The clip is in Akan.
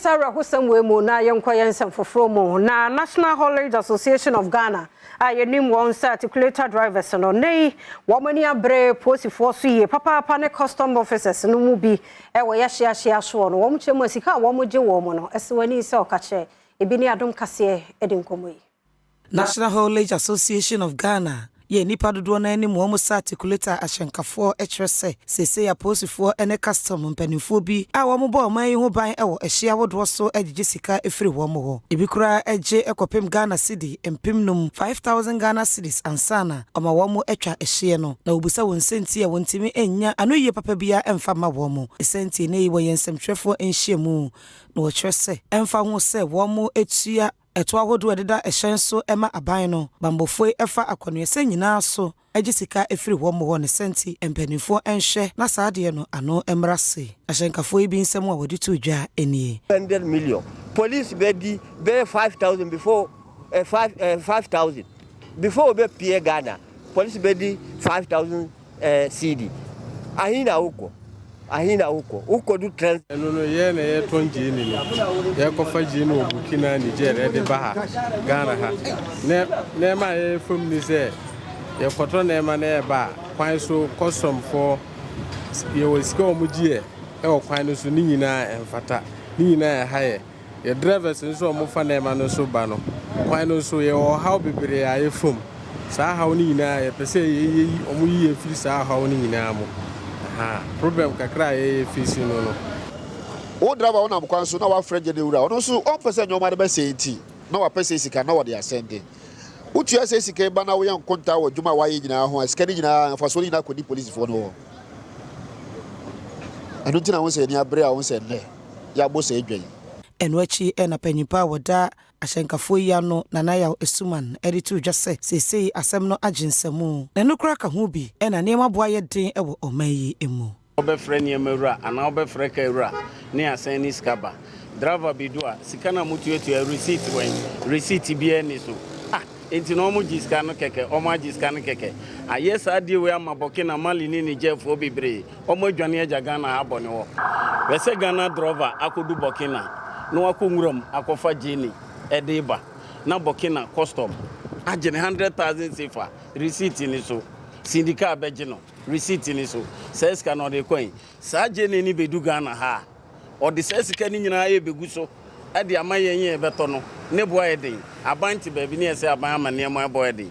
saa awerɛhosɛm wei mu na yɛnkɔ yɛn nsɛm foforɔ mu. Na National Haulage Association of Ghana a yɛnim wɔn sɛ articulator drivers no, ne yi wɔn ani abere polisifoɔ so yie papaapa ne custom officers no mu bi ɛwɔ yɛahyeahyea soɔ no. Wɔn kyerɛ mu a, sika a wɔn gye wɔn no ɛsɛ wɔn ani sɛ ɔka kyerɛ ebi ne Adom Kaseɛ de nkɔmmɔ yi. National Haulage Association of Ghana yɛ nnipa dodoɔ no anim wɔn sɛ articulator ahyɛnkafoɔ kyerɛ sɛ seesei apolisifoɔ ne custom mpanimfoɔ bi a wɔn bɔ ɔman yi ho ban wɔ ɛhye ahodoɔ so gyegye sika firi wɔn hɔ. Ebi koraa gye kɔpem Ghana cedi 5,000, 5,000 Ghana cedis, ansana ɔma wɔn atwa ɛhyeɛ no. Na wɔbusa wɔn sɛnti a wɔntumi nnya ano yie papa biara mfa ma wɔn. Ɛsɛnti ne yi wɔyɛ nsɛmtwerɛfoɔ nhyiamu na wɔkyerɛ sɛ ɛmfa ho sɛ wɔn atua ɛto ahodoɔ a ɛdeda ɛhyɛn so ma aban no, bambɔfoɔ yi ɛfa akɔneɛsɛ nyinaa so agye sika ɛfiri wɔn hɔ. Ne sɛnti mpanimfoɔ nhwɛ na saa adeɛ no ano mmra se. Ahyɛnkafoɔ yi bi nsɛm a wɔde to dwa nie. 100 million police bɛdi bɛyɛ 5,000 before 5,000 before obe pie Ghana. Police bɛdi 5,000 cedi. Ahin na wokɔ, ahin na wokɔ, wokɔdu trans. Ɛno no yɛn na yɛtɔn gyeene no. Yɛkɔfa gyeene wɔ Burkina, Niger, ɛde ba ha Ghana ha. Ne nneɛma a yɛyɛ fam ni sɛ yɛkɔtɔ nneɛma na yɛba a, kwan so customfoɔ yɛwɔ sika a wɔn gye yɛ ɛwɔ kwan no so. Ne nyinaa ɛmfata, ne nyinaa ɛha yɛ. Yɛ drivers nso a wɔfa nneɛma no so ba no, kwan no so yɛwɔ ɔhaw bebree a yɛ saa haw no nyinaa. Yɛpɛ sɛ yɛyi wɔn yi yɛ firi saa haw no nyinaa mu. Aha problem kakra a yɛyɛ face no. Wo driver wonam kwan so na wafrɛ gye ne wura, ɔno nso ɔmpɛ sɛ nneɛma no bɛsɛe, nti na wapɛ sɛ sika na wɔde asɛnde. Wotua sɛ sika yi ba na woyɛ nkonta wɔ adwuma a wayɛ nyinaa ho a, sika no nyinaa, mfasoɔ no nyinaa kɔdi polisifoɔ no hɔ. Ɛno nti na wo sɛ ani abere a wo sɛ nnɛ yɛabɔ sɛ adwa yi. Ɛno akyi ɛna panyimpa a wɔda ahyɛnkafoɔ yi ano, Nana Yaw Esuman, ɛde to dwa sɛ seesei asɛm no agye nsɛmu na ɛno koraa ka ho bi ɛna nneɛma boa yɛ den wɔ ɔman yi mu. Wobɛfrɛ nneɛma wura anaa wobɛfrɛ ka wura ne asɛn ne sika ba driver bi do a, sika no a motuatua, receipt wɛn? Receipt biara ni so. Ah, enti na ɔmo gye sika no kɛkɛ, ɔmo agye sika no kɛkɛ. Ayɛ saa adeɛ wei ama Burkina, Mali ne Nigerfoɔ bebree ɔmo adwane agya Ghana ha bɔne hɔ. Bɛ sɛ Ghana driver akɔdu Burkina na wakɔ nwuram akɔfa gyeene ɛde ba na Burkina custom agye ne 100,000 sefa, receipt ni so. Sindika bɛgye no, receipt ni so. Saa sika no ɔde kɔn saa gyeene ni bɛdu Ghana ha a, ɔde saa sika no nyinaa yɛ bɛgu so ɛde ama yɛn. Yɛn bɛtɔ no ne boa yɛ den. Aban te baabi ne yɛ sɛ aban ama nneɛma ɛbɔ yɛ den.